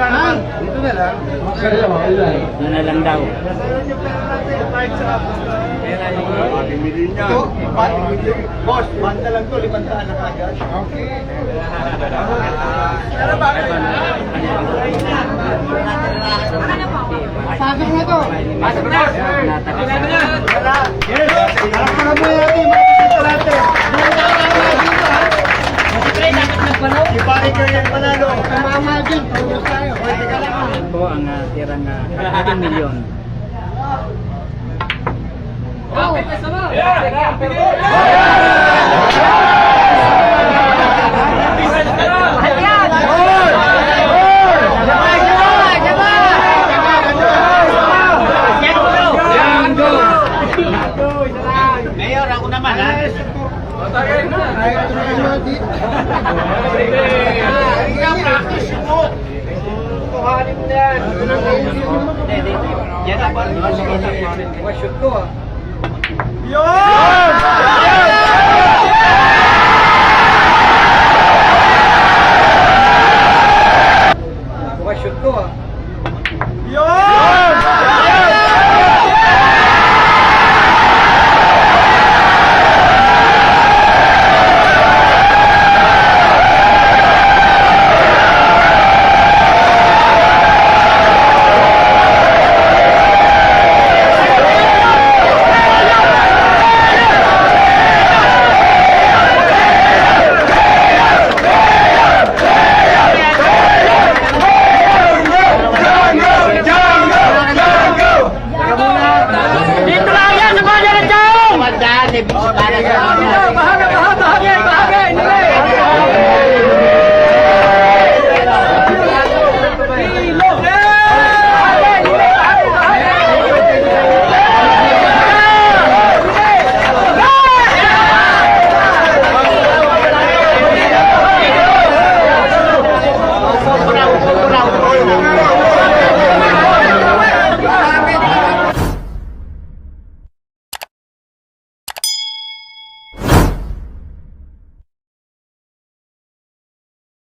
Wala naman. Dito na lang. Doon na lang daw. Ito, boss, banda lang to, 500 na kagad. Okay. Pero bakit? Pasok na to. Pasok na! Wala! Yes! Harap na muna natin, mga bisita natin. Si Pare Korean panalo. Tumama dyan, tulog tayo. Pwede ka lang. Yan po ang tirang kalahating milyon. Mayor, ako naman ha. Ayaw tumayo dito. Practice mo. Kuhanin mo na yan. Yan ang Shoot ko ah. Yun!